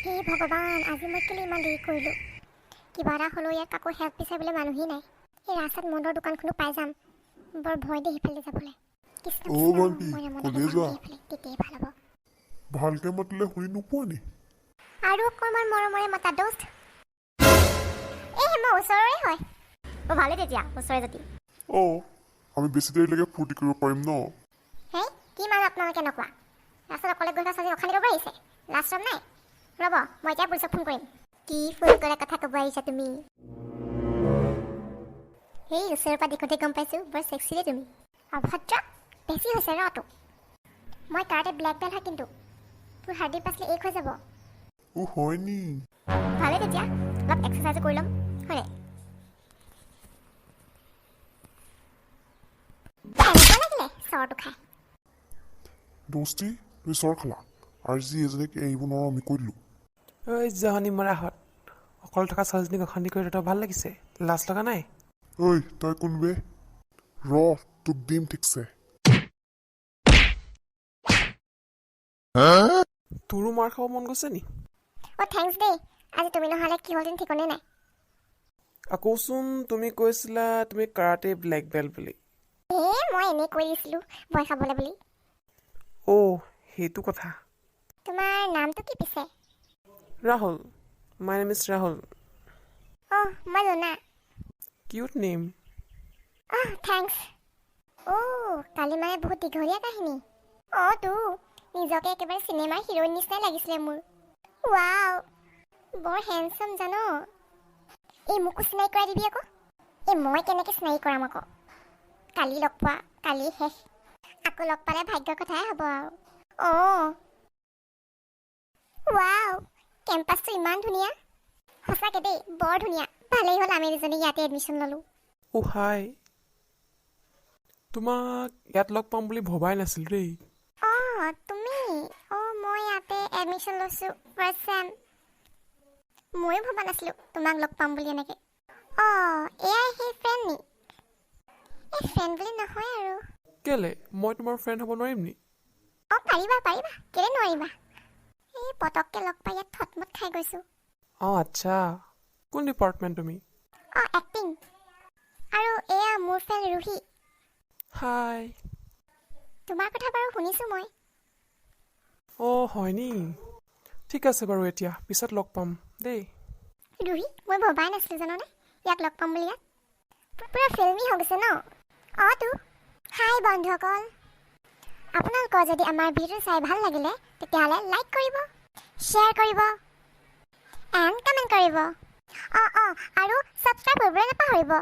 হে ভগৱান, আজি মই কেলৈ ইমান দেৰি কৰিলোঁ? কিবা এটা হ'লেও ইয়াত কাকো হেল্প বিচাৰিবলৈ মানুহেই নাই। এই ৰাস্তাত মদৰ দোকানখনো পাই যাম। বৰ ভয় দেই সেইফালে যাবলৈ। কৃষ্ণ অ' কৃষ্ণ, ভণ্টি, মই নমতাকে ক'লৈ যাম যোৱা? দেই সেইফালে, তেতিয়াই ভাল হ'ব। ভালকে মাতিলে শুনি নোপোৱা নি? আৰু অকণমান মৰমৰে মাতা দোস্ত। এই মই ওচৰৰে হয়। অ' ভালেই তেতিয়া, ওচৰে যদি। অঁ, আমি বেছি দেৰিলৈকে ফূৰ্তি কৰিব পাৰিম ন? হেই, কি মানুহ আপোনালোকে? নকোৱা, ৰাস্তাত অকলে গৈ থকা ছোৱালী অশান্তি কৰিব আহিছে। লাজ চৰম নাই? ৰ'ব, মই এতিয়া পুলিচক ফোন কৰিম। কি ফোন কৰা কথা ক'ব আহিছা তুমি? সেই ওচৰৰ পৰা দেখোঁতে গম পাইছোঁ, বৰ চেক্সি দেই তুমি। অভদ্ৰ, বেছি হৈছে। ৰ তোক মই কাৰাটে ব্লেক বেল্ট হয় কিন্তু, তোৰ হাৰ্ডি পাছলে এক হৈ যাব। অ' হয় নি? ভালেই তেতিয়া, অলপ এক্সাৰচাইজো কৰি ল'ম, হয়নে? কেনেকুৱা লাগিলে চৰটো খাই? দোস্তি, তুমি চৰ খালা আৰু যি এজনীক এৰিব নোৱাৰো আমি কৈ দিলোঁ। ঐ জহনী মৰাহঁত, অকলে থকা ছোৱালীজনীক অশান্তি কৰি তহঁতৰ ভাল লাগিছে? লাজ লগা নাই? ঐ, তই কোন বে? ৰ, তোক দিম ঠিকছে। তোৰো মাৰ খাব মন গৈছে নি? অ' thanks দেই, আজি তুমি নহ'লে কি হ'লহেঁতেন ঠিকনে নাই। আকৌচোন তুমি কৈছিলা তুমি কাৰাটে ব্লেক বেল্ট বুলি। এ মই এনেই কৈ দিছিলোঁ ভয় খাবলৈ বুলি। অ' সেইটো কথা। তোমাৰ নামটো কি পিছে? Rahul, my name is Rahul. অ' মই লোনা। Cute name. অহ thanks. অ' কালি মানে বহুত দীঘলীয়া কাহিনী। অঁ তো নিজকে একেবাৰে চিনেমাৰ হিৰ'ইন নিচিনাই লাগিছিলে মোৰ। ৱাও, বৰ হেণ্ডচাম জান। এই মোকো চিনাকি কৰাই দিবি আকৌ। এই মই কেনেকৈ চিনাকি কৰাম আকৌ? কালি লগ পোৱা, কালি শেষ। আকৌ লগ পালে ভাগ্যৰ কথাই হ'ব আৰু। অঁ ৱাও, কেম্পাছটো ইমান ধুনীয়া। সঁচাকৈ দেই, বৰ ধুনীয়া। ভালেই হ'ল আমি দুজনী ইয়াতে এডমিশ্যন ল'লোঁ। অ' হাই, তোমাক ইয়াত লগ পাম বুলি ভবাই নাছিলোঁ দেই। অঁ তুমি? অঁ, মই ইয়াতে এডমিশ্যন লৈছোঁ ফাৰ্ষ্ট চেম। ময়ো ভবা নাছিলোঁ তোমাক লগ পাম বুলি এনেকৈ। অঁ, এয়াই সেই ফ্ৰেণ্ড নি? এই ফ্ৰেণ্ড বুলি নহয় আৰু। কেলে, মই তোমাৰ ফ্ৰেণ্ড হ'ব নোৱাৰিম নি? অঁ পাৰিবা পাৰিবা, কেলৈ নোৱাৰিবা? এই পটককৈ লগ পাই ইয়াত থটমট খাই গৈছোঁ। অঁ আচ্ছা, কোন ডিপাৰ্টমেণ্ট তুমি? অঁ, এক্টিং। আৰু এয়া মোৰ ফ্ৰেণ্ড ৰুহি। হাই। তোমাৰ কথা বাৰু শুনিছোঁ মই। অঁ হয় নি? ঠিক আছে বাৰু, এতিয়া পিছত লগ পাম দেই। ৰুহি, মই ভবাই নাছিলোঁ জাননে ইয়াক লগ পাম বুলি ইয়াত। পূৰা ফিল্মি হৈ গৈছে ন? অঁ তো হাই বন্ধুসকল, আপোনালোকৰ যদি আমাৰ ভিডিঅ' চাই ভাল লাগিলে তেতিয়াহ'লে লাইক কৰিব, শ্বেয়াৰ কৰিব এণ্ড কমেণ্ট কৰিব। অঁ অঁ আৰু ছাবস্ক্ৰাইব কৰিবলৈ নাপাহৰিব।